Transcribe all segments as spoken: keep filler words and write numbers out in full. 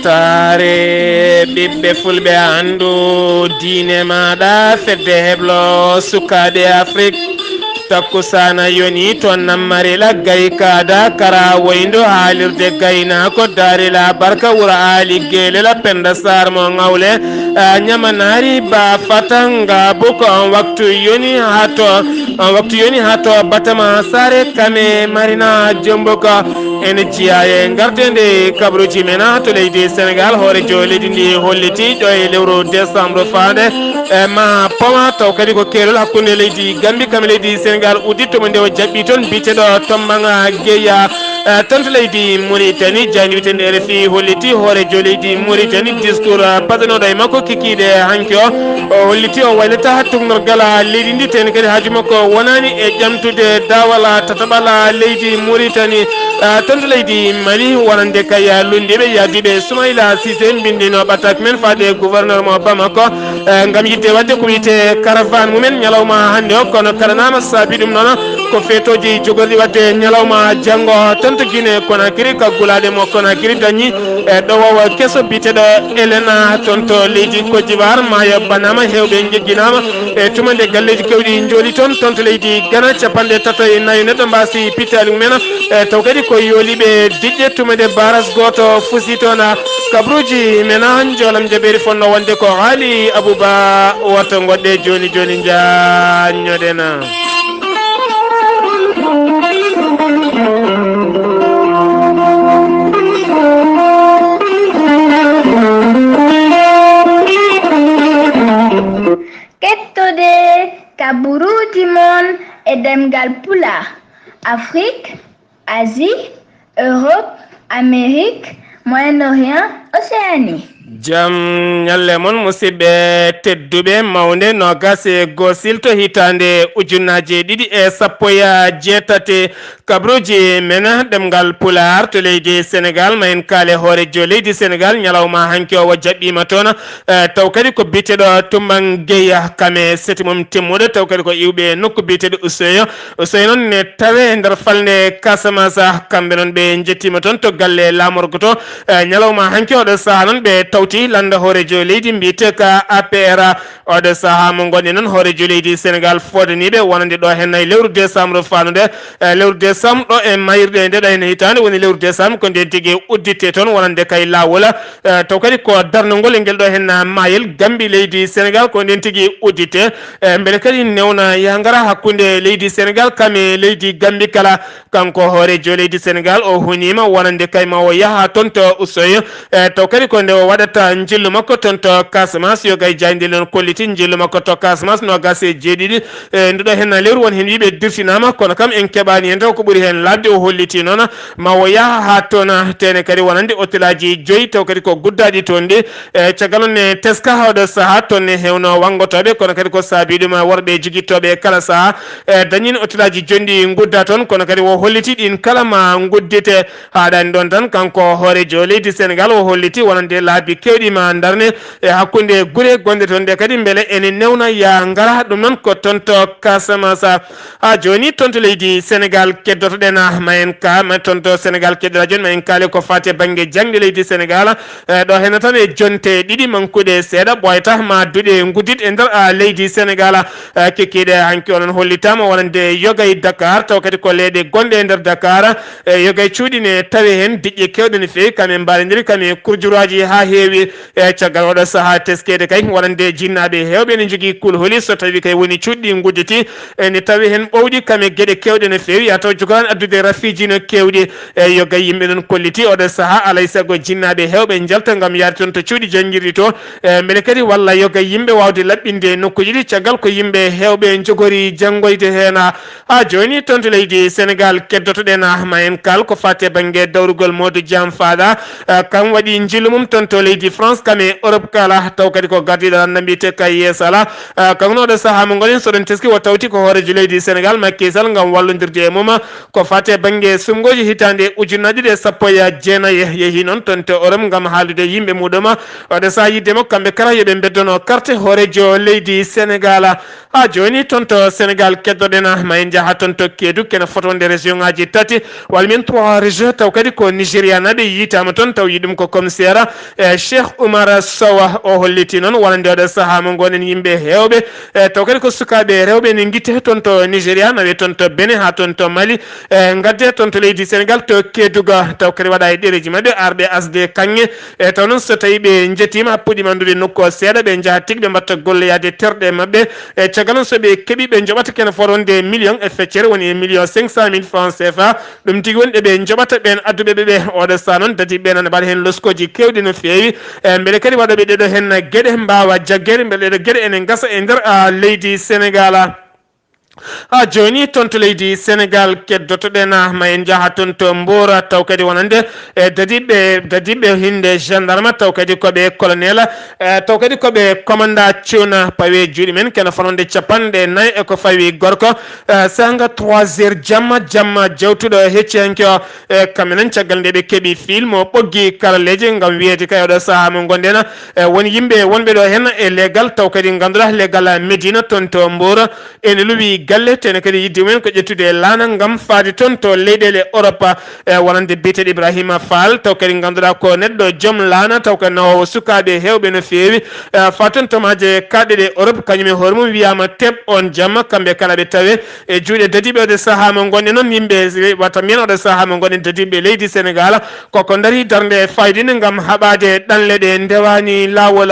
Saare ɓiɓɓe fulɓe, anndu diine maaɗa, fedde heblo sukaaɓe Afrik. Takkusaana yoni to Nammari la gay kaada kara woyndo haalirde gaynaako Daari la barka wuro Aali Geele la Penda Saar mo Ŋawle, a, Ñamanaari ba Fatanga buko on waktu yoni haa to, on waktu yoni haa to Batama Saare Kame Marina Jombo ka. Ene ciyaye ngartende kabruji mena to leydi Senegal. Hoorejo leydi ndi holliti ɗo e lewru décembre faande, e, ma poma taw kadi ko keerol hakkunde leydi Gambi kam e leydi Senegal udditto mo nde o jaɓɓi toon biyeteɗo Tombanga Geya, e, toon to leydi Mauritanie. Jayndi witende R F I holliti hoorejo leydi Mauritanie discours, e, padanooɗo e makko kikiiɗe hanki o. O holliti o waylata tuugnorgal leydi ndi, teni kadi haaju makko wonani e ƴamtude daawal tataɓal leydi Mauritanie, ah, toon to leydi Mali, wonande kay lunndiiɓe yahdiiɓe Soumaïla Cissé mbinndino ɓattaaki men faade gouverneur mo Bamako, eh, ngam yiɗde waɗde ko wiyetee caravane mumen ñalawma hannde o, kono kaɗanaama saabi ɗum noon ko feetooji jogorɗi waɗde ñalawma janngo toon to Guinée Conakry. Kaggulaaɗe mo Conakry dañi e ɗowowo keso biyeteɗo Elena toon to leydi Côte d'Ivoire. Maayo banaama, heewɓe njegginaama e tuma nde galleeji keewɗi njooli toon, toon to leydi Ghana. Capanɗe tato e nayo neɗɗo mbaasi pittaali mumen, e taw kadi ko yooliiɓe diƴƴe tuma nde baras gooto fusi toon. Kabruuji men, njoolam jabeeri fonnoo wonde ko Haali Abuba. Woto ngoɗɗe jooni jooni, njaanñoɗen. Kettode kaburuuji mon e ɗemngal Pulaar, Afrik, Asie, Europe, Amérique, Moyen-Orient, Océanie. Jam ñalle mon, musidɓe tedduɓe, mawnde noogas e goo silto hitaande ujunnaaje ɗiɗi e sappo e jeetati. Kabruuji men ɗemngal Pulaar to leydi Senegal, ma en kaale hoorejo leydi Senegal ñalawma hanki o, o jaɓɓiima toon, eh, taw kadi ko biyeteɗo Tumban Geya kam e seti mum timmuɗo, taw kadi ko iwɓe nokku biyeteɗo Oussouye. Oussouye noon ne tawe e nder falnde Casamance, kamɓe noon ɓe njettiima toon to galle laamorgo to, eh, ñalawma hanki oɗo sahaa noon ɓe tawti lannda hoorejo leydi mbiyetee ka A P R. Oɗo sahaa mo ngonɗen noon, hoorejo leydi Senegal foodaniiɓe wonande ɗo heen e lewru décembre fanude, e lewru décembre ɗo e mayirɗe nde ɗo heen hitaande woni lewru décembre, ko ndeen tigi udditte toon wonande kay laawol. E, taw kadi ko darnugol e ngel ɗo heen maayel Gambi leydi Senegal, ko ndeen tigi udditte. E, mbele kadi newna yahgara hakkunde leydi Senegal kam e leydi Gambi kala. Kanko hoorejo leydi Senegal o huniima wonande kay ma o yaha toon to Oussouye, e, taw kadi ko nde o waɗata njillu makko toon to Casamance. Yo gay jaaynde noon kolliti njillu makko to Casamance noogas e jeeɗiɗi, e, nduɗo heen lewru won heen wiiɓe dirtinaama, kono kam en keɓaani heen taw ko ɓuri heen laaɓde o holliti noon ma o yaha haa toon, tene kadi wonande otelaaji joyi taw kadi ko guddaaɗi toon ɗi. E, caggal noon ne teska oɗo sahaa toon ne heewno wanngotooɓe, kono kadi ko saabii ɗum worɓe jogittooɓe kala sahaa, e, dañin otelaaji jonɗi ngudda toon, kono kadi o holliti ɗin kala ma nguddite. Haaɗaani ɗoon tan, kanko hoorejo leydi Senegal o holliti wonande laabi keewɗi ma ndarne e hakkunde gure gonɗe toon ɗe kadi mbele ene newna ya ngara, ɗum noon ko toon to Casamance. Haa jooni toon to leydi Senegal keddotoɗen, ah, ma en ka, ma toon to Senegal keddoɗaa jooni ma en kaale ko faati e bannge jaŋde leydi Senegal. E, ɗo heen tan e jonte ɗiɗi mankuɗe seeɗa ɓooyata ma duɗe nguddit e nder, ah, leydi Senegal. E, kikiiɗe hanki onon hollitaama wonande yogay Dakar, taw kadi ko leyɗe gonɗe e nder Dakar. E, yogay cuuɗi ne tawi heen diƴƴe keewɗe no feewi, kam en mbaarindiri kam e kurjuraaji haa heewi. E, caggal oɗo sahaa teskeede kay wonande jinnaaɓe heewɓe ene njogii kulhuli, so tawi kay woni cuuɗi ɗi ngudditi, ene tawi heen ɓowɗi kam e geɗe keewɗe no feewi, yaa taw jogaani addude rafiiji no keewɗi. E, yogay yimɓe noon kolliti oɗo sahaa alay sago jinnaaɓe heewɓe njalta ngam yahde toon to cuuɗi janngirɗi to. E, mbele kadi walla yogay yimɓe waawde laɓɓinde nokkuuji ɗi, caggal ko yimɓe heewɓe njogori janngoyde heen. Haa jooni toon to leydi Senegal keddotoɗen, ah, ma en kaal ko faati e bannge dawrugol Modou Diam Fada. Eh, kam waɗi njillu mum toon to leydi France kam e Europe kala, taw kadi ko gardiiɗo renndo mbiyetee Kay Yesala. Ah, kanko noon oɗo sahaa mo ngonɗen, so ɗen teski, o tawti ko hooreejo leydi Sénégal, Macky Sall, ngam wallondirde e mum ko faati e bannge suɓngooji hitaande ujunnaji ɗiɗi e sappo e jeenayi. Yehi noon toon to Europe ngam haaldude e yimɓe muɗum. Oɗo sahaa yiɗde mo kamɓe kala yo ɓe mbeddono carte hooreejo leydi Sénégal. Haa jooni toon to Sénégal keddoɗen, ma en njaha toon to Kédougou, kene fotoo wonde région ngaji tati, walla mbiyen trois régions, taw kadi ko Nigéria naaɓe yiytaama toon, taw yiɗi ɗum ko commissaire, eh, Cheikh Oumar Sow. O holliti noon wonande oɗo sahaa mo ngonɗen yimɓe heewɓe, eh, taw kadi ko sukaaɓe rewɓe ne ngitte toon to Nigéria, nawe toon to Bénin haa toon to Mali, eh, ngadde toon to leydi Sénégal to Kédougou, taw kadi waɗa e ɗereeji maɓɓe, arɓe asde kaŋŋe, e taw noon so tawii ɓe njetiima, puɗɗiima anndude nokku o seeɗa, ɓe njaha tigi, ɓe mbaɗta golloyaade terɗe maɓɓe. E caggal noon so ɓe keɓii, ɓe njoɓata kene fotoo wonde million e feccere, woni e million cinq cent mille francs C F A. Ɗum tigi woni ɗo ɓe njoɓata ɓeen adduɓe ɓe ɓe. Oɗo sahaa noon dadiiɓe ɓe nana mbaɗa heen loskooji keewɗi no feewi. E mbele kadi waɗooɓe ɗeɗo heen geɗe mbaawa jaggeede, mbele ɗeɗo geɗe ene ngasa e nder, a, leydi Sénégal. Haa jooni toon to leydi Sénégal keddotoɗen, ma en njaha toon to Mbour, taw kadi wonande e dadiiɓe, dadiiɓe hinde gendarme, taw kadi ko ɓe colonel, e taw kadi ko ɓe commandant Thiouna, pawe juuɗe men, kene fotoo wonde capanɗe nayi e ko fawi gorko, e sanga trois heures jamma, jamma jawtuɗo heccihanke o, e kamɓe noon caggal nde ɓe keɓi film o ɓoggi karalleeji ngam wiyeede kay oɗo sahaa mo ngonɗen, e won yimɓe wonɓe ɗo heen e leegal, taw kadi ngannduɗaa leegal Médina toon to Mbour, ene luwi galle, tene kadi yidde mumen ko ƴettude laana ngam faade toon to leyɗeele Europe, e wonande biyeteeɗo Ibrahima Fall, taw kadi ngannduɗaa ko neɗɗo joom laana, taw kadi nawoowo sukaaɓe heewɓe no feewi, e faade toon to maaje kaaɗɗe ɗe Europe, kañum e hoore mum wiyaama teɓ on jamma, kamɓe kala ɓe tawe e juuɗe dadiiɓe oɗo sahaa mo ngonɗen noon, yimɓe wata mbiyen oɗo sahaa mo ngonɗen dadiiɓe leydi Sénégal, koko ndaari darnde faayidiinde ngam haɓaade ɗanle ɗe ndewaani laawol.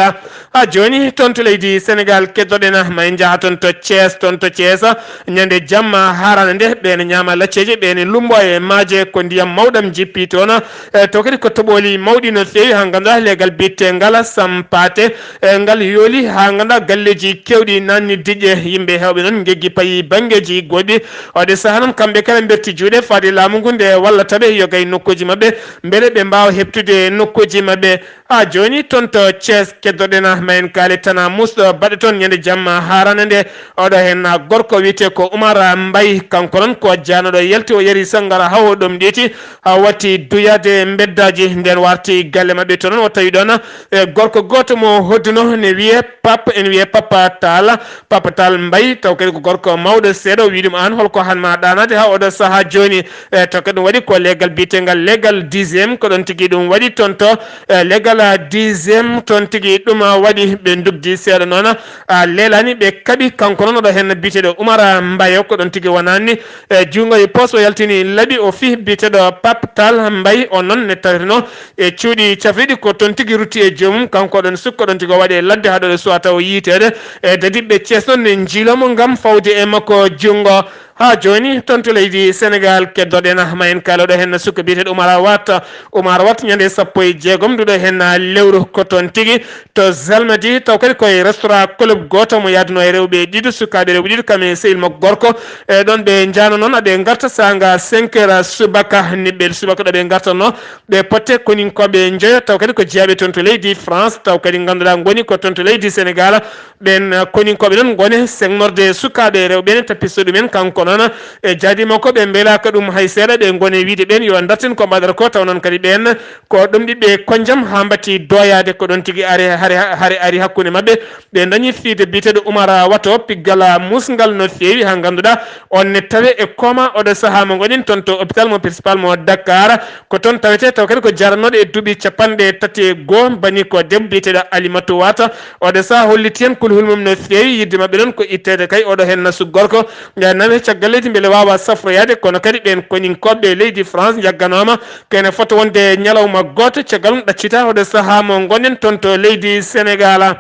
Haa jooni, toon to leydi Sénégal, keddoɗen, ma en njaha toon to Thiès, toon to Thiès, ñande jamma haarande nde, ɓe ne ñaama lacceeje, ɓe ne lumbo e maaje, ko ndiyam mawɗam jippi toon. E, taw kadi ko toɓooli mawɗi no feewi, haa ngannduɗaa leegal biyetengal Sampaate, e, ngal yooli, haa ngannduɗaa galleeji keewɗi naanni diƴƴe, yimɓe heewɓe noon ngeggi payi banngeeji goɗɗi. Oɗo sahaa noon, kamɓe kala mberti juuɗe faade laamu ngu nde wallata ɓe yoga e nokkuuji maɓɓe, mbele ɓe mbaawa heɓtude nokkuuji maɓɓe. Haa jooni, toon to Thiès, keddoɗen, ma en kaali tana musɗo baɗɗo toon ñande jamma haarande nde. Oɗo heen gorko wiyetee ko Oumar Mbaye, kanko noon ko jaanooɗo yalti, o yari sanngara haa o ɗomɗiiti, haa watti duyaade mbeddaaji, nden warti galle maɓɓe to noon, o tawi ɗoon, e, gorko gooto mo hodduno ne wiyee Pape, ene wiyee Papa Tall. Papa Tall Mbaye, taw kadi ko gorko mawɗo seeɗa, o wii ɗum, "Aan, holko han ma ɗaanaade haa oɗo sahaa jooni?" E, taw kadi ɗum waɗi ko leegal biyetengal leegal dixième, ko ɗoon tigi ɗum waɗi toon to, e, leegal, a, dixième, toon tigi ɗum, a, waɗi. Ɓe ndugdi seeɗa noon, a, leelaani, ɓe kaɓi. Kanko noon oɗo heen biyeteeɗo Oumar Mbaye, ko ɗoon tigi wonani, e, junngo e poos, o yaltini laaɓi, o fii biyeteeɗo Pape Tall Mbaye, on noon ne taweteno e cuuɗi cafriɗi, ko toon tigi rutti e joomum. Kanko ɗon sukko ɗon tigi o waɗi e ladde haa ɗo ɗo suwata o yiiteede. E dadiɓɓe Cees noon ne njiiloo mo ngam fawde e makko junngo. Haa jooni, toon to leydi Senegaal, keddoɗen ma en kaalo ɗo heen sukko biyeteeɗo Oumar Wat. Oumar Wat, ñande sappo e jeegom nduɗo heen lewru, ko toon tigi to Zalmadi, taw kadi koye restaurant club gooto mo yaadunoo e rewɓe ɗiɗo, sukaaɓe rewɓe ɗiɗo, kam e sehil makko gorko. E ɗon ɓe njaano noon, aɓe ngarta saanga cinq heures subaka, niɓɓe subaka ɗo ɓe ngartanoo. Ɓe potte koninkooɓe njoyo, taw kadi ko jeyaaɓe toon to leydi France, taw kadi ngannduɗaa ngoni ko toon to leydi Senegaal. Ɓeen, eh, koninkooɓe noon ngoni seŋnorde sukaaɓe rewɓe ne, tappiso ɗumen. Kanko noon e jaadi makko, ɓe mbelaaka ɗum hay seeɗa, ɓe ngoni wiide ɓeen yo ndartin ko mbaɗata ko, taw noon kadi ɓeen ko ɗomɗiiɓe konjam haa mbatti doyaade. Ko ɗoon tigi are, hare, hare ari hakkunde maɓɓe. Ɓe ndañi fiide biyeteeɗo Oumar Wato, piggal musngal no feewi, haa ngannduɗaa on ne tawe e kooma oɗo sahaa mo ngonɗen toon to hôpital mo principal mo Dakar. Ko toon tawetee, taw kadi ko jaranooɗo e duuɓi capanɗe tati e goo, bani ko debbo biyeteeɗo Alimatou Wata. Oɗo sahaa holliti heen kulhul mum no feewi, yiɗde maɓɓe noon ko itteede kay oɗo heen nasu gorko, nde nawe caggal leydi mbele waawa safroyaade, kono kadi ɓeen koninkooɓe leydi France njagganooma, kene fota wonde ñalawma gooto, caggal ɗum ɗaccitaa oɗo sahaa mo ngonɗen toon to leydi Senegaal.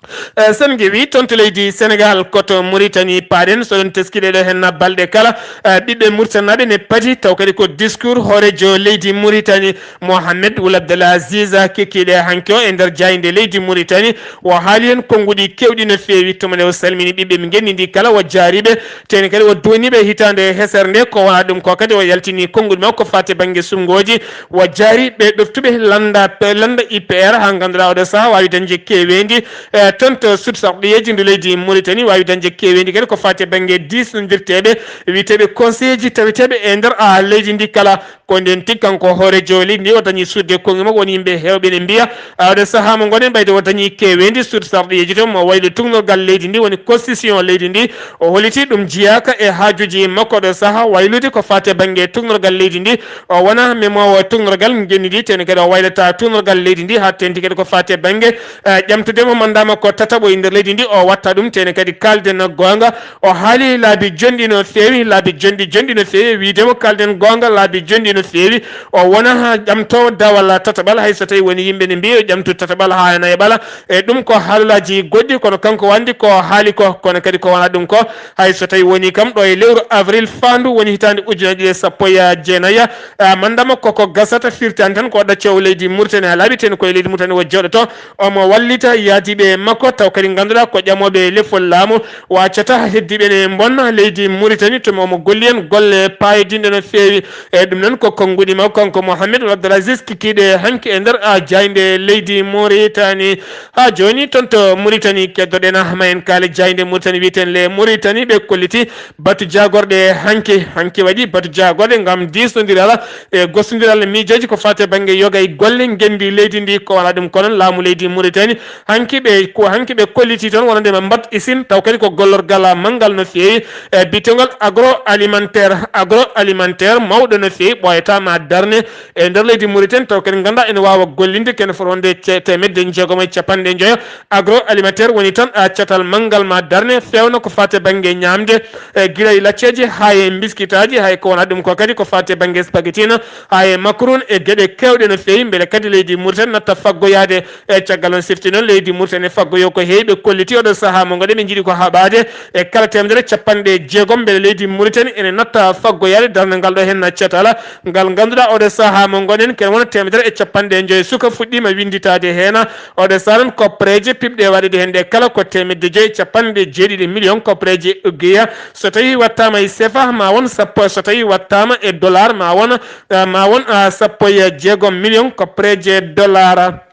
Eh, sen ngewi toon to leydi Sénégal, koto Mauritanie paaɗen, so ɗon teskiɗe ɗo henna balɗe kala. Eh, ɓiɓɓe Mauritanie naɓe ne padi taw kadi ko discours hoorejo leydi Mauritanie, Mohamed Wul Abdel Aziz, kikkiɗe hanki o e nder jayde leydi Mauritanie. O haali heen konnguɗi kewɗi no feewi, tuma nde o salmini ɓiɓɓe mi ngenndi ndi kala, o jaariɓe, teni kadi o duwaniɓe hitaande hesere nde. Ko wona ɗum ko kadi o yaltini konnguɗi makko ko fate bannge sunngoji, o jaari ɓe ɗoftuɓe lannda, lannda I P R, haa ngannduɗaa oɗo saha waawi dañde keeweendi. Eh, toon to Sud Sarɗiyeeji ndu leydi Mauritanie waawi dañde keeweendi kadi ko fate bannge diisnondirteeɓe, wiyeteeɓe conseiller ji taweteeɓe e nder, ah, leydi ndi kala. Ko ndeen tigi kanko hoorejo leydi ndi o dañi sudde konngi makko, woni yimɓe heewɓe ne mbiya, ah, oɗo saha mo ngonen ɓayde o dañi keeweendi Sud Sarɗiyeeji to mo waylo tuugnorgal leydi ndi, woni constitution leydi ndi. O holliti ɗum jeyaaka e haajuuji makko oɗo saha waylude ko fate bannge tuugnorgal leydi ndi. O wona memoowo tuugnorgal ngenndi ndi, teni kadi o waylata tuugnorgal leydi ndi, haa teeŋti kadi ko fate bannge, eh, ƴamtude mo mandat makko tataɓo e nder leydi ndi, o watta ɗum, teni kadi kaalden goonga. O haali laabi jonɗi no feewi, laabi jonɗi, jonɗi no feewi, wiide mo kaalden goonga, laabi jonɗi no feewi. O wona haa ƴamtoowo dawal tataɓal, hay so tawi woni yimɓe ne mbiyi o ƴamtu tataɓal haa nayaɓal. E ɗum ko haalaaji goɗɗi, kono kanko wandi ko haali ko, kono kadi ko wona ɗum ko, hay so tawi woni kam ɗo e lewru avril faandu woni hitaande ujunere ɗiɗi e sappo e jeenayi, ah, mandat makko ko gasata, firtaani tan ko ɗaccowo leydi Mauritanie haa laaɓi, teni ko e leydi Mauritanie o jooɗoto, omo wallita yaadiiɓe makko, taw kadi ngannduɗaa ko ƴamooɓe lefol laamu, o accata heddiiɓe ne mbonna leydi Mauritanie, tuma omo golli heen golle paayodinɗe no feewi. E ɗum noon ko konnguɗi makko kanko Mohamed Wul Abdel Aziz kikkiɗe hanki e nder, ah, jayde leydi Mauritanie. Haa jooni toon to Mauritanie keddoɗen, ah, ma en kaali jayde Mauritanie wiyeten Les Mauritaniens, ɓe kolliti batu jaagorɗe hanki. Hanki waɗi batu jaagorɗe ngam diisnondiral e gostondiral miijooji ko fate bannge yoga e golle ngenndi leydi ndi. Ko wona ɗum kono laamu leydi Mauritanie hanki ɓe ko, hanki ɓe kolliti toon wonande ma mbat isin, taw kadi ko gollorgal manngal no feewi, e biyeteengol agroalimentaire, agroalimentaire mawɗo no feewi, ɓooyata ma darne e nder leydi Mauritanie, taw kadi ngannduɗaa ene waawa gollinde kene foti wonde ce-, teemedde jeegom e capanɗe njoyo. Agroalimentaire woni tan, ah, catal manngal ma darne fewna ko fate bannge ñaamde, e gila e lacceeji, haa e mbiskitaaji, hay ko wona ɗum ko kadi ko fate bannge spaghetti no, haa e macaron e geɗe keewɗe no feewi, mbele kadi leydi Mauritanie natta faggoyaade. E caggal noon sifti noon leydi Mauritanie faggoyo ko heewi ɓe kolliti oɗo saha mo ngoɗen ɓe njiɗi ko haɓaade e kala teemedere capanɗe jeegom mbele leydi Mauritanie ene natta faggoyaade darnde ngal ɗo henna catal ngal ngannduɗaa oɗo saha mo ngoɗen ken wona teemedere e capanɗe njoyo suka fuɗɗiima winnditaade heen. Oɗo saha noon koppareeje piɓɗe waɗude heen ɗe kala ko teemedde joyi e capanɗe jeeɗiɗi million koppareeje uggiya. So tawi wattaama e sefa ma won sappo, so tawi wattaama e dollar ma won, ah, ma won, ah, sappo e jeegom million koppareeje dollar.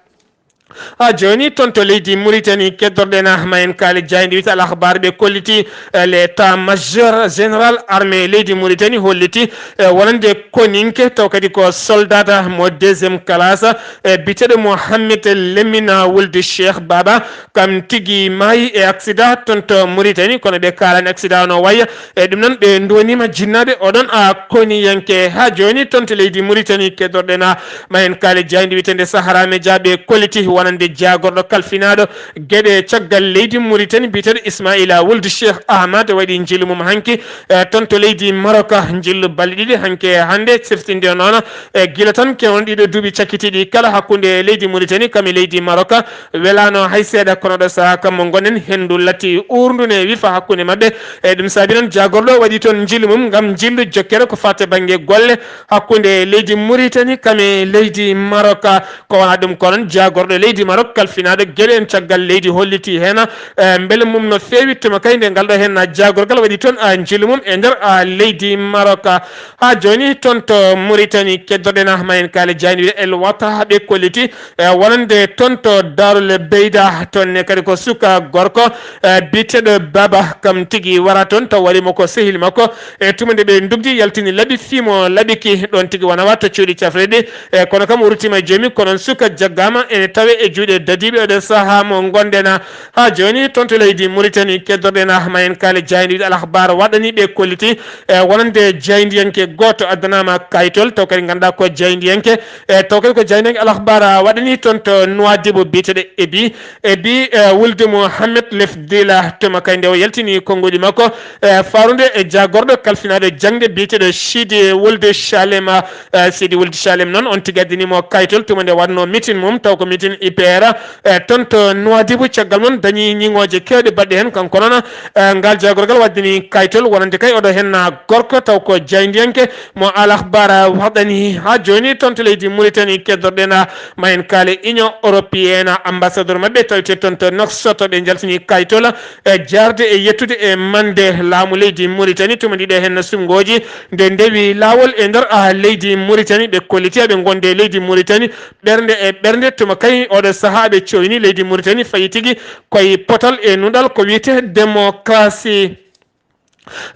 Haa jooni toon to leydi Mauritanie keddorɗen ma en kaali jayndi wiyta Al Akhbar, ɓe kolliti, eh, l'état major général armée leydi Mauritanie holliti, eh, wonande koninke taw kadi ko soldat mo deuxième classe, eh, biyeteeɗo Mohamed Lemina Wuld Cheikh Baba, kam tigi maayi e accident toon to Mauritanie, kono ɓe kaalani accident no waya. E ɗum noon ɓe ndonima jinnaaɓe oɗon a koniyanke. Haa jooni toon to leydi Mauritanie keddorɗen ma en kaali jayndi wiyetende Sahara Media, ɓe kolliti wonande jaagorɗo kalfinaaɗo geɗe caggal leydi Mauritanie biyeteeɗo Ismaila Wuld Cheikh Ahmad waɗi njillu mum hanki, e, toon to leydi Maroc, njillu balɗe ɗiɗi hanki e hannde, siftinde noon, e, gila tan kewon ɗiɗo duuɓi cakkitiiɗi kala hakkunde leydi Mauritanie kam e leydi Maroc, welaano hay seeɗa, kono ɗo sahaa kam mo ngonɗen, henndu latti uurndu ne wifa hakkunde maɓɓe. E ɗum saabi noon jaagorɗo waɗi toon njillu mum ngam njillu jokkere ko faati e bannge golle hakkunde leydi Mauritanie kam e leydi Maroc. Ko wona ɗum ko noon jaagorɗo leydi Maroc kalfinaaɗo geɗe en caggal leydi holliti heen, eh, mbele mum no feewi tuma kay nde ngal ɗo heen jaagorgal waɗi toon, ah, njillu mum e nder, ah, leydi Maroc. Haa jooni toon to Mauritanie keddorɗen ma en kaali jayndi El Wata ɓe kolliti, eh, wonande toon to Darul Beyda, toon ne kadi ko suka gorko, eh, biyeteeɗo Baba kam tigi wara toon taw wari mo ko sehil makko. E tuma nde ɓe ndugdi yaltini laɓi fii mo laɓiki ɗoon tigi wona wa to cuuɗi cafrirɗi. E kono kam o ruttiima e joomum, kono suka jaggaama ene tawe e juuɗe dadiiɓe oɗo sahaa mo ngonɗen. Haa jooni toon to leydi Mauritanie keddorɗen ma en kaali jayndi Al Akhbar waɗani ɓe kolliti, e, wonande jaayndiyanke gooto addanaama kayitol, taw kadi ngannduɗaa ko jaayndiyanke, e, taw kadi ko jaayndiyanke Al Akhbar waɗani toon to Nouadhibou biyeteeɗo Ebi, Ebi, e, wulde Mohamed Lefdila, tuma kay nde o yaltini konnguɗi makko, e, faarude e jaagorɗo kalfinaaɗo jaŋde biyeteeɗo Sidi Wuld Chalem, e, Sidi Wuld Chalem noon on tigi addani mo kayitol tuma nde waɗno mitin mum, taw ko mitin I P R, e, toon to Nouadhibou, caggal mum dañi ñiŋooje keewɗe baɗɗe heen. Kanko noon, e, ngal jaagorgal waddani kaytol wonande kay oɗo heen gorko taw ko jaayndiyanke mo Al Akhbar waɗani haa jooni toon to leydi Mauritanie. Keddorɗen ma en kaale Union Européenne, ambassadeur maɓɓe tawetee toon to Nouakchott, ɓe njaltini kaytol, e, jaarde e yettude e mande laamu leydi Mauritanie tuma ndiɗo heen suɓngooji nde ndewi laawol e nder, a, leydi Mauritanie. Ɓe kolliti aɓe ngonde e leydi Mauritanie ɓernde e ɓernde tuma kay oɗo sahaa ɓe cooyni leydi Mauritanie fayi tigi koye potal e nuɗal ko wiyetee démocratie.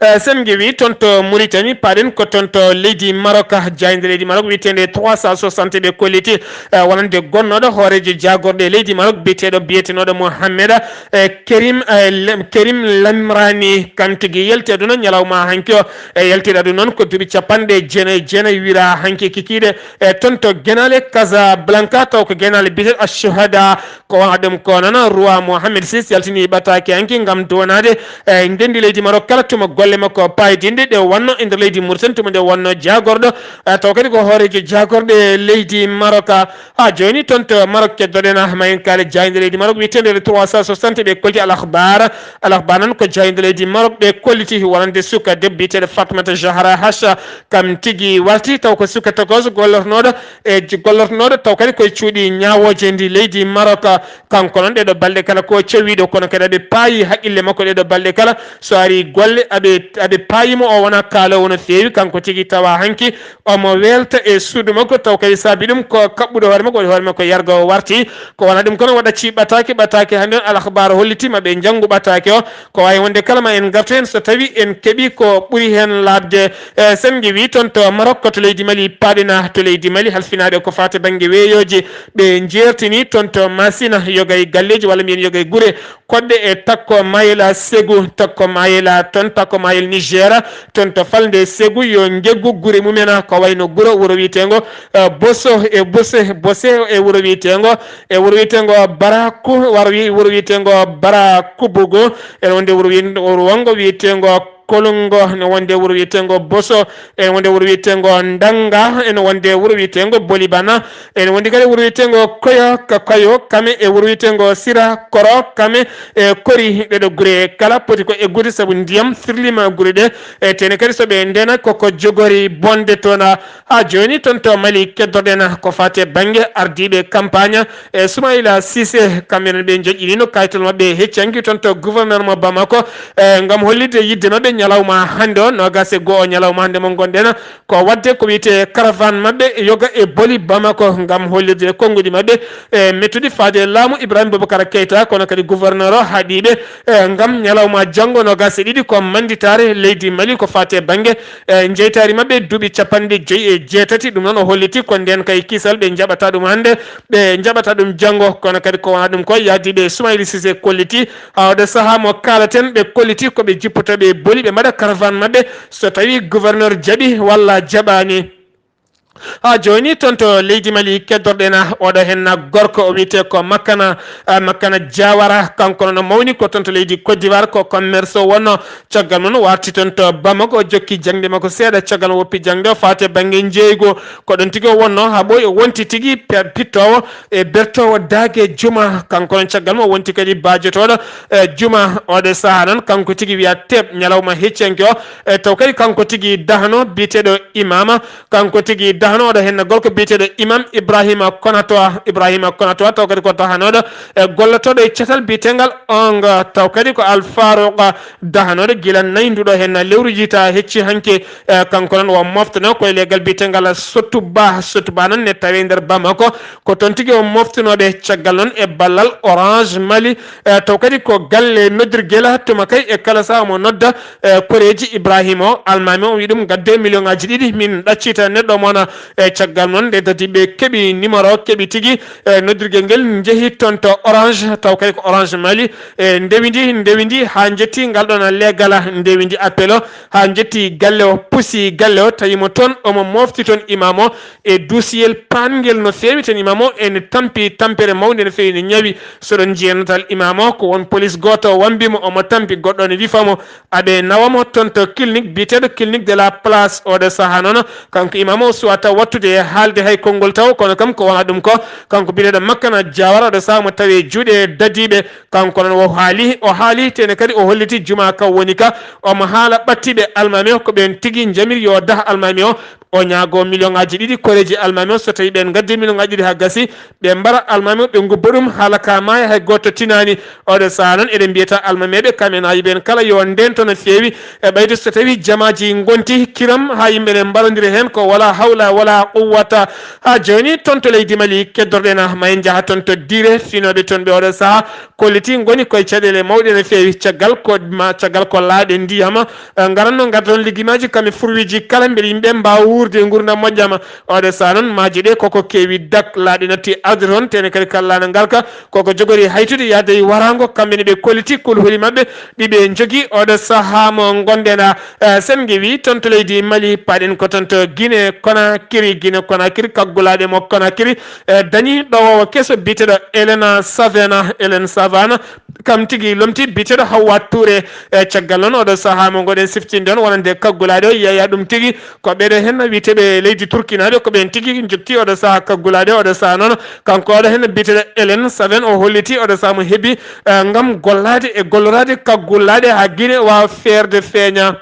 E, sen ngewi toon to Mauritanie, paaɗen ko toon to leydi Maroc, jaaynde leydi Maroc wiyeteende trois cent soixante ɓe kolliti, e, wonande gonnooɗo hooreejo jaagorɗe leydi Maroc biyeteeɗo, biyetenooɗo Mohamed, e, Kerim, e, Lem-, Kerim Lamrani, kam tigi yalti aduna ñalawma hanki o. E, yaltiiɗo aduna noon ko duuɓi capanɗe jeenayi e jeenayi, wiyraa hanki kikiiɗe, e, toon to genaale Casablanca, taw ko genaale biyeteeɗo Ashuhada. Ko wona ɗum ko noon, Roi Mohamed six yaltini ɓataake hanki ngam duwanaade, e, ngenndi leydi Maroc kala tuma golle makko paydinɗe ɗe wonno e nder leydi Mauritanie tuma nde wonno jaagorɗo, e, taw kadi ko hooreejo jaagorɗe leydi Maroc. Haa jooni toon to Maroc keddoɗen ma en kaale jaaynde leydi Maroc wiyeteende trois cent soixante ɓe kolliti Al Akhbar. Al Akhbar noon ko jaaynde leydi Maroc ɓe kolliti wonande suka debbo biyeteeɗo Fatmata Zahra Hacha, kam tigi warti taw ko suka tokooso gollornooɗo e j-, gollornooɗo taw kadi koye cuuɗi ñaawooje ndi leydi Maroc. Kanko noon ɗeɗo balɗe kala ko cawiiɗo, kono kadi aɓe paayi haqqille makko ɗeɗo balɗe kala. So ari golle aɓe, aɓe paayi mo, o wona kaaloowo no feewi. Kanko tigi tawa hanki omo weelta e suudu makko, taw kadi saabi ɗum ko kaɓɓuɗo hoore makko, waɗi hoore makko yarga o warti. Ko wona ɗum kono waɗa ci ɓataake, ɓataake hannde on Al Akhbar hollitima ɓe njanngu ɓataake o. Ko waawi wonde kala ma en ngartu heen so tawi en keɓi ko ɓuri heen laaɓde. E, sen ngewi toon to Maroc, ko to leydi Mali paaɗen, to leydi Mali halfinaaɓe ko faati bannge weeyooji, ɓe njeertini toon to Masina, yoga e galleeji walla mbiyen yoga e gure koɗɗe e takko Mayela Segu, takko Mayela toon, takko Mayel Niger, toon to falnde Segu yo ngeggu gure mumen, ko wayno guro wuro wiyeteengo, e, Boso e Bose, Bose e wuro wiyeteengo, e wuro wiyeteengo Baraku, waro wi-, wuro wiyeteengo Barakubugu, ene wonde wuro wi-, wuro wongo wiyeteengo Kolungo, ene wonde wuro wiyeteengo Boso, ene wonde wuro wiyeteengo Ndanga, ene wonde wuro wiyeteengo Bolibana, ene wondi kadi wuro wiyeteengo Koyo, ka Koyo, kame e wuro wiyeteengo Sira Koro, kame e Kori. Ɗeɗo gure kala poti ko eggude sabu ndiyam sirlima gure ɗe, e tene kadi so ɓe ndena koko jogori bonde toon. Haa jooni toon to Mali keddoɗen ko faati e bannge ardiiɓe campagne, e Soumaïla Cissé, kamɓe noon ɓe joƴƴinino kaytal maɓɓe hecci hanki toon to gouverneur mo Bamako, e ngam hollitde yiɗde maɓɓe ñalawma hannde o, noogas e go'o ñalawma hannde mo ngonɗen, ko waɗde ko wiyetee caravane maɓɓe yoga e boli Bamako ngam hollitde konnguɗi maɓɓe e mettuɗi faade laamu Ibrahim Boubacar Keita, kono kadi gouverneur o haɗiiɓe, e ngam ñalawma janngo noogas e ɗiɗi ko mannditaare leydi Mali ko faati e bannge, e, njeytaari maɓɓe duuɓi capanɗe joyi e jeetati. Ɗum noon o holliti ko ndeen kay kisal ɓe njaɓata ɗum hannde, ɓe njaɓata ɗum janngo. Kono kadi ko wona ɗum ko yahdiiɓe Soumaïla Cissé kolliti, haa oɗo sahaa mo kaalaten ɓe kolliti ko ɓe jippotooɓe boli ɓe mbaɗa caravane maɓɓe so tawi gouverneur jaɓi walla jaɓaani. Haa jooni toon to leydi Mali keddorɗen oɗo heen gorko o wiyetee ko Makana, eh, Makana Diawara. Kanko noon o mawni ko toon to leydi Côte d'Ivoire, ko commerce o wonno. Caggal mum o warti toon to Bamako, o jokki jaŋde makko seeɗa. Caggal o woppi jaŋde o faati e bannge njeeygu. Ko ɗoon tigi o wonno haa ɓooyi o wonti tigi pe-, pittoowo e bertoowo daage juma. Kanko noon caggal mum o wonti kadi baajotooɗo, eh, juma. Oɗo sahaa noon kanko tigi wiya teep ñalawma hecciyanke o. Eh, taw kadi kanko tigi dahno biyeteeɗo imaama. Kanko tigi dahno oɗo heen gorko biyeteeɗo Imam Ibrahima Konato, Ibrahima Konato, taw kadi ko dahanooɗo, e gollotooɗo e catal biyeteengal Ong, taw kadi ko Al Farouk dahanooɗo gila nayi nduɗo heen lewru jita hecci hanki. E, kanko noon o moftanoo ko e leggal biyeteengal Sotuba, Sotuba noon ne tawee nder Bamako, ko toon tigi o moftanooɗe caggal noon e ballal Orange Mali. E, taw kadi ko galle noddirgel tuma kay e kala sahaa omo nodda, e, koreeji Ibrahima o, almaami o, o wi ɗum, "Ngadde million ŋaaji ɗiɗi, min ɗaccita neɗɗo mon." E, caggal noon, nde dadi ɓe keɓi numéro, keɓi tigi, e, noddirgel ngel, njehi toon to Orange, taw kadi ko Orange Mali, e, ndewindi, ndewindi, haa njetti ngal ɗoon leegal, ndewindi appel o, haa njetti galle o, pusi galle o, tawi mo toon, omo mofti toon imaam o, e duusiyel paanngel no feewi, tan imaam o ene tampi tampere mawnde no feewi, ne ñawi. So ɗon njiya natal imaam o, ko won polis gooto wambi mo, omo tampi, goɗɗo ne wifa mo, aɓe nawa mo toon to clinique biyeteeɗo clinique de la place. Oɗo sahaa noon, kanko imaam o suwata taw wattude e haalde hay konngol taw, kono kam ko wona ɗum ko kanko biyeteeɗo Makkana Jawara, oɗo sahaa mo tawi e juuɗe dadiiɓe. Kanko noon o haali, o haali, tene kadi o holliti juma ka woni ka, omo haala ɓattiiɓe almaami o, ko ɓeen tigi njamiri yo dah almaami o, o ñaago million ŋaaji ɗiɗi koreeji almaami o, so tawi ɓeen ngaddi million ŋaaji ɗiɗi haa gasi, ɓe mbara almaami o, ɓe ngubba ɗum, haala ka maaya, hay gooto tinaani. Oɗo sahaa noon eɗen mbiyata almameeɓe, kamɓe naayi ɓeen kala yo ndento no feewi, e ɓayde so tawi jamaaji ngonti kiram haa yimɓe ne mbarondira heen, ko wala hawla wala quwwata. Haa jooni toon to leydi Mali keddorɗen, ma en njaha toon to Dire, finooɓe toon ɓe oɗo sahaa kolliti ngoni koye caɗeele mawɗe no feewi, caggal ko ma, caggal ko laaɗe ndiyam, eh, ngaranno ngarda toon liggimaaji kam e furwiiji kala, mbele yimɓe mbaawa wuurde e nguurndam moƴƴam. Oɗo sahaa noon maaje ɗe koko keewi dak, laaɗe natti arde toon, tene kadi kala laana ngarka, koko jogori haytude yaade e waraango, kamɓe ne ɓe kolliti kulhuli maɓɓe ɗi ɓe njogii. Oɗo sahaa mo ngonɗen, eh, sen ngewi toon to leydi Mali, paaɗen ko toon to Guinée Conakry, Guinée Conakry, kaggulaaɗe mo Conakry, eh, dañi ɗowoowo keso biyeteeɗo Elena Savena, Hélène Savana, kam tigi lomti biyeteeɗo Hawwa Touré. E caggal noon oɗo sahaa mo ngoɗen siftinde on wonande kaggulaaɗe o, yeeya ɗum tigi ko ɓeɗo henna wiyeteeɓe leydi Turkinaaɓe, ko ɓeen tigi njotti oɗo sahaa kaggulaaɗe o. Oɗo sahaa noon kanko oɗo henna biyeteeɗo Hélène Savena, o holliti oɗo sahaa mo heɓi, eh, ngam gollaade e golloraade kaggulaaɗe haa Guinée waawa feerde feeña.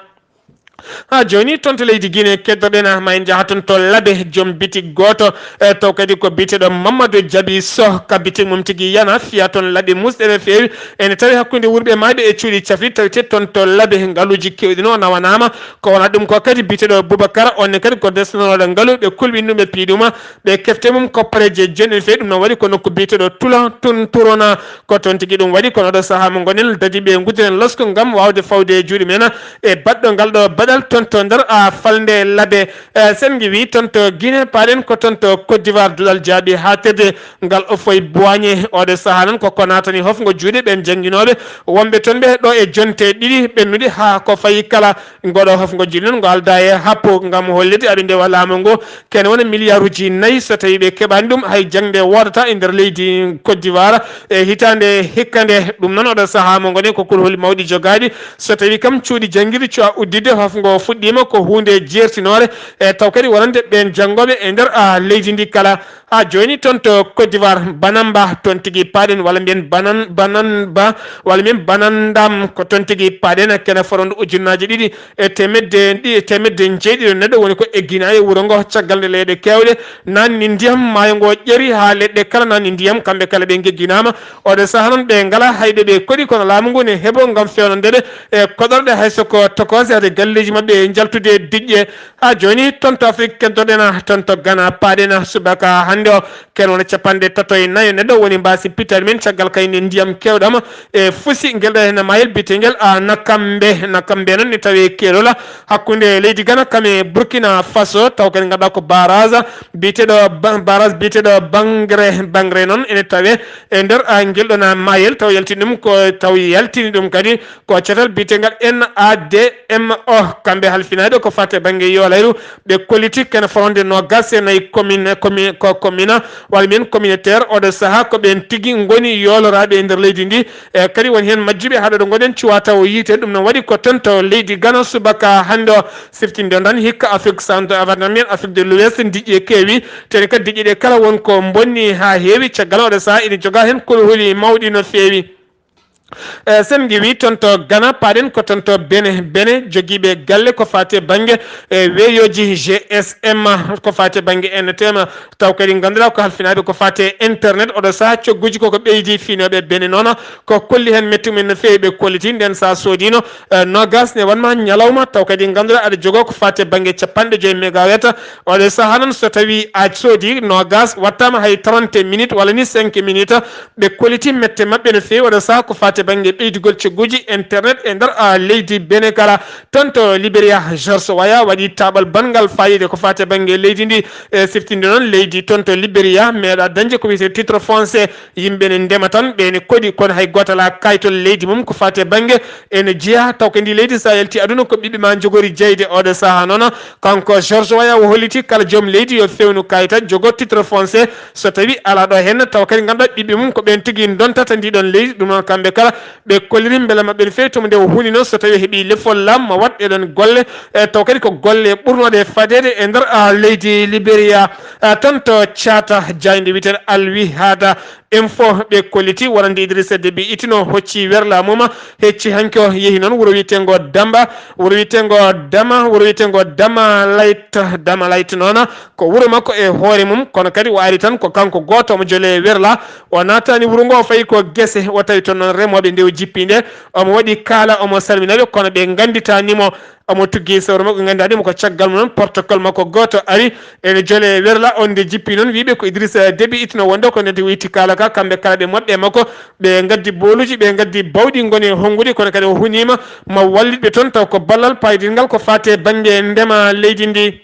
Haa jooni toon to leydi Guinée keddorɗen, ma en njaha toon to Labe, joom bitik gooto, eh, taw kadi ko biyeteeɗo Mamadou Diaby Soh, ka bitik mum tigi yana fiya toon laɓi muusɗe no feewi. Ene tawi hakkunde wurɓe maayɓe e cuuɗi cafri tawetee toon to Labe. Ngaluuji keewɗi no nawanaama, ko wona ɗum ko kadi biyeteeɗo Boubacar, on ne kadi ko desnanooɗo ngalu, ɓe kulɓini ɗum, ɓe piyi ɗum, ɓe kefte mum koppareeji e jonni no feewi. Ɗum noon waɗi ko nokku biyeteeɗo Tula Tun Turona. Ko toon tigi ɗum waɗi, kono oɗo sahaa mo ngonen dadi ɓe nguddiren losko ngam waawde fawde e juuɗe men e baɗɗo ngal ɗo baɗal toon to nder, a, falnde Labe. E, sen ngiwi toon to Guinée, paaɗen ko toon to Côte d'Ivoire, duɗal jaaɓi haatirde ngal Houphouët-Boigny. Oɗo sahaa noon ko ko naatani hofngo juuɗe ɓeen jannginooɓe wonɓe toon ɓe ɗo e jonte ɗiɗi ɓennuɗi haa ko fayi kala. Ngoɗo hofngo juuɗe noon ngo aldaa e happo ngam hollirde aɗa ndewa laamu ngu kene wona miliyaaruuji nayi. So tawii ɓe keɓaani ɗum, hay jaŋde woodata e nder leydi Côte d'Ivoire e hitaande hikka nde. Ɗum noon oɗo sahaa mo ngonen ko kulhuli mawɗi jogaaɗi. So tawii kam cuuɗi janngirɗi cuwa udditde, hofngo fuɗɗiima ko huunde jeertinoore, e taw kadi wonande ɓeen janngooɓe e nder, a, leydi ndi kala. Haa jooni toon to Côte d'Ivoire, Banamba, toon tigi paaɗen, walla mbiyen Banan-, Bananba, walla mbiyen Banandam, ko toon tigi paaɗen, kene forondu ujunnaaji ɗiɗi e teemedde ɗi-, teemedde njeeɗiɗo neɗɗo woni ko egginaa e wuro ngo. Caggal nde leyɗe keewɗe naatni ndiyam, maayo ngo ƴeri haa leɗɗe kala naatni ndiyam, kamɓe kala ɓe ngegginaama. Oɗo sahaa noon ɓe ngalaa hay ɗo ɓe koɗi, kono laamu ngu ne heɓo ngam feewnande ɓe e koɗorɗe, hay so ko tokooseede galleeji maɓɓe e njaltude diƴƴe. Haa jooni toon to Afrik keddorɗen, toon to Ghana paaɗen subaka hannde o, kene wona capanɗe tato e nayo neɗɗo woni mbaasi pittaali men caggal kayne ndiyam keewɗam e fusi ngel ɗo heen maayel biyeteengel, a, Nakambe. Nakambe noon ne tawee keerol hakkunde leydi Ghana kam e Burkina Faso, taw kadi ngannduɗaa ko barrage biyeteeɗo Ba-, barrage biyeteeɗo Bangre. Bangre noon ene tawee e nder, a, ngel ɗon maayel, taw yaltini ɗum ko, taw yaltini ɗum kadi ko catal biyeteegal N A D M O. Kamɓe halfinaaɓe ko fate bannge yoolayru, ɓe kolliti kene foronde noogas e nayi commune, commune, ko commune walla mbiyen communautaire. Oɗo sahaa ko ɓeen tigi ngoni yooloraaɓe e nder leydi ndi, e kadi woni heen majjuɓe haa ɗo ngoɗen cuwa taw yiite. Ɗum noon waɗi ko toon to leydi Ghana subaka hannde o. Siftinde on tan hikka Afrique Centre, Afrique de l'Ouest, diƴƴe keewi, tene kadi diƴƴe ɗe kala won ko bonni haa heewi. Caggal oɗo sahaa ene jogaa heen kulhuli mawɗi no feewi. E, sen ngiwi toon to Ghana, paaɗen ko toon to Benin. Benin jogiiɓe galle ko faati e bannge, e, weeyooji G S M, ko faati e bannge N T M, taw kadi ngannduɗaa ko halfinaaɓe ko faati e internet. Oɗo sahaa cogguuji koko ɓeydi, fiinooɓe Benin noon ko kolli heen metti mumen no feewi, ɓe kolliti ndeen so a soodiino, e, noogas ne wanma ñalawma, taw kadi ngannduɗaa aɗa jogoo ko faati e bannge capanɗe joyi megawatt. Oɗo sahaa noon so tawii a soodii noogas, wattaama hay trente minutes walla ni cinq minutes, ɓe kolliti mette maɓɓe no feewi. Oɗo sahaa ko faati e bannge ɓeydugol cogguuji internet e nder, a, leydi Benin kala. Toon to Liberia, George Weah waɗi taaɓal banngal faayiida ko faati e bannge leydi ndi. E siftinde noon leydi toon to Liberia meeɗaa dañde ko wiyetee titre foncier. Yimɓe ne ndema tan, ɓe ne koɗi, kono hay gooto alaa kaayitol leydi mum ko faati e bannge ene jeyaa. Taw ko ndi leydi so a yalti aduna ko ɓiɓɓe ma njogori jeyde. Oɗo sahaa noon kanko George Weah o holliti kala joom leydi yo fewnu kaayita, jogo titre foncier. So tawii alaa ɗo heen, taw kadi ngannduɗaa ɓiɓɓe mum ko ɓeen tigi ndontata ndi ɗoon leydi. Ɗum noon kamɓe kala Ɓe kolliri mbela maɓɓe no feewi tomo nde o hundi noon, so tawi o heɓi lefol laam ma waɗ ɗeɗon golle, e taw kadi ko golle ɓurnooɗe fadeede e nder, a, leydi Liberia. A, toon to Caata, jaaynde wiyeteende Alwi Haada Info ɓe kolliti wonande Idrissa Déby Itno hocci werla mum, hecci hanki o yehi noon wuro wiyeteengo Damba, wuro wiyeteengo Dama, wuro wiyeteengo Dama Light, Dama Light noon ko wuro makko e hoore mum, kono kadi o ari tan ko kanko gooto omo jole werla, o naatani wuro ngo, o fayi ko gese, o tawi toon noon remooɓe nde o jippi nde, omo waɗi kaala, omo salmina ɓe, kono ɓe ngannditaani mo. Omo tuggi sawru makko nganndaade mo ko caggal mum noon protocole makko gooto ari ene jole werla on nde jippi noon wiiɓe ko Idrissa Déby Itno wonde ko nde weyti kaala ka kamɓe kala ɓe moɗɓe makko ɓe ngaddi booluuji ɓe ngaddi bawɗi ngoni honngude kono kadi o huniima ma wallitɓe toon taw ko ballal paydingal ko faate bannge ndema leydi ndi.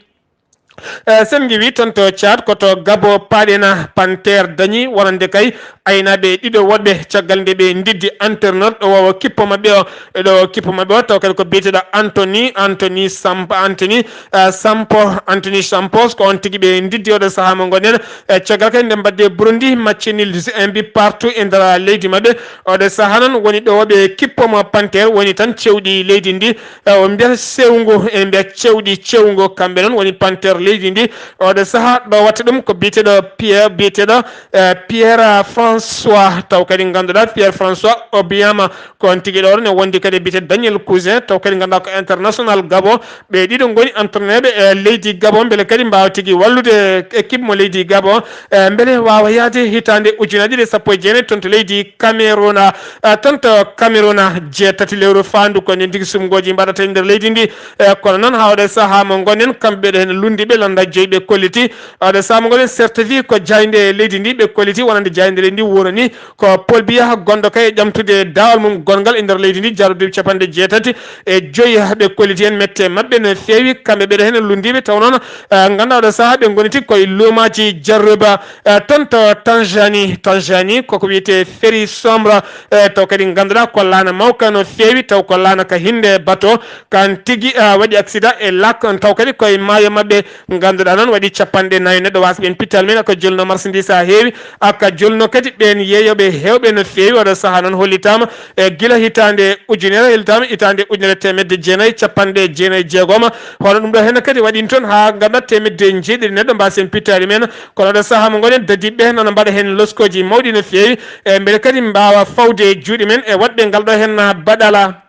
Eh, sen ngiwi toon to Tchad ko to Gabo Padena Panthère dañi wonande kay aynaaɓe ɗiɗo woɗɓe caggal nde ɓe ndiddi entraîneur ɗo wawa kippo maɓɓe o ɗo kippo maɓɓe o taw kadi ko biyeteɗo Anthony Anthony Samp Anthony eh, Sampo Anthony Sampos ko on tigi ɓe ndiddi oɗo saha mo gonɗen eh, caggal kadi nde mbadde Burundi match nul un but partout e nder leydi maɓɓe oɗo saha noon woni ɗo ɓe kippo mo Panthère woni tan cewɗi leydi ndi Eh, o mbiyata sewngu ene mbiya cewɗi cewngu kamɓe noon woni panter leydi ndi oɗo saha ɗo watta ɗum ko biyeteɗo pierre biyeteɗo eh, pierre françois taw kadi ganduɗa pierre françois o biyama ko on tigi ɗo ne wondi kadi biyete daniel cousin taw kadi ganduɗa ko international gabo ɓe ɗiɗo goni entraîneɓe e leydi gabo beele kadi mbawa tigi wallude équipe mo leydi gabo eh, beele wawa yaade hitande ujunnaji ɗiɗi sappo e jeenayi toon to leydi cameroun eh, toon to cameroun jeetati lewru fandu ko nden tigi sumgoji mbaɗata e nder leydi ndi e kono noon hawde saha mo gonen kamɓe ɓeɗo hene lundi ɓe landa joyi ɓe kolliti hawde saha mo gonen certifi ko jayde leydi ndi ɓe kolliti wonande jayde leydi ndi wurani ko pol biya gonɗo kay e ƴamtude dawal mum gongal e nder leydi ndi jarude capanɗe jeetati e joyi ɓe kolliti hen mette maɓɓe no feewi kamɓe ɓeɗo hene lundiɓe taw noon ganduɗa oɗo saha ɓe goniti koye lumaji jarruba Eh, toon to Tanzanie, Tanzanie koko wiyetee Ferry Sombre, eh, taw kadi ngannduɗaa ko laana mawka no feewi, taw ko laana ka hinnde bato, kan tigi eh, waɗi accident e lak, taw kadi koye maayo maɓɓe ngannduɗaa noon waɗi capanɗe nayo neɗɗo waasa ɓeen pital men aka jolno marchandise haa heewi, aka jolno kadi ɓeen yeeyooɓe heewɓe no feewi, oɗo sahaa noon hollitaama e gila hitaande ujunere, hollitaama hitaande ujunere teemedde jeenayi capanɗe jeenayi jeegoma, hono ɗum ɗo heen kadi waɗi toon haa ngannduɗaa teemedde jeeɗiɗi neɗɗo mbaasen pittaali men, kono ɗo sahaa mo ngoɗen dadiɓɓe heen ana mbaɗa heen loskooji mawɗi no feewi e mbele kadi mbaawa fawde juuɗe men e waɗde ngal ɗo heen baɗala.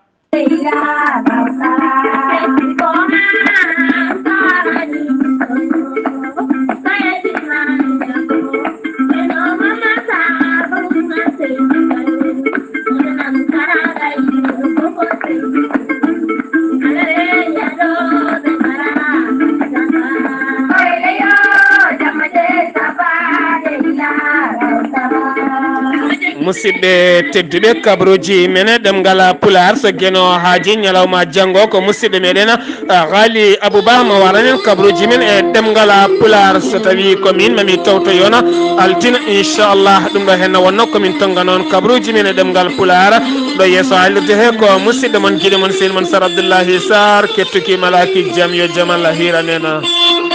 Musidɓe tedduɓe, kabruji men ɗemngal Pulaar so geno haaji ñalawma janngo ko musidɗo meɗen Ghali Abouba mo waranen kabruji men e ɗemngal Pulaar so tawi ko min mami tawto yona altina inchallah ɗum ɗo henna wonno komin tonga noon kabruji men e ɗemngal Pulaar ɗo yeeso haalirde he ko musidɗo mon giɗo mon seydi mon Sar Abdoullahi Sar kettuki malaki jam yo jam Allah hiran en.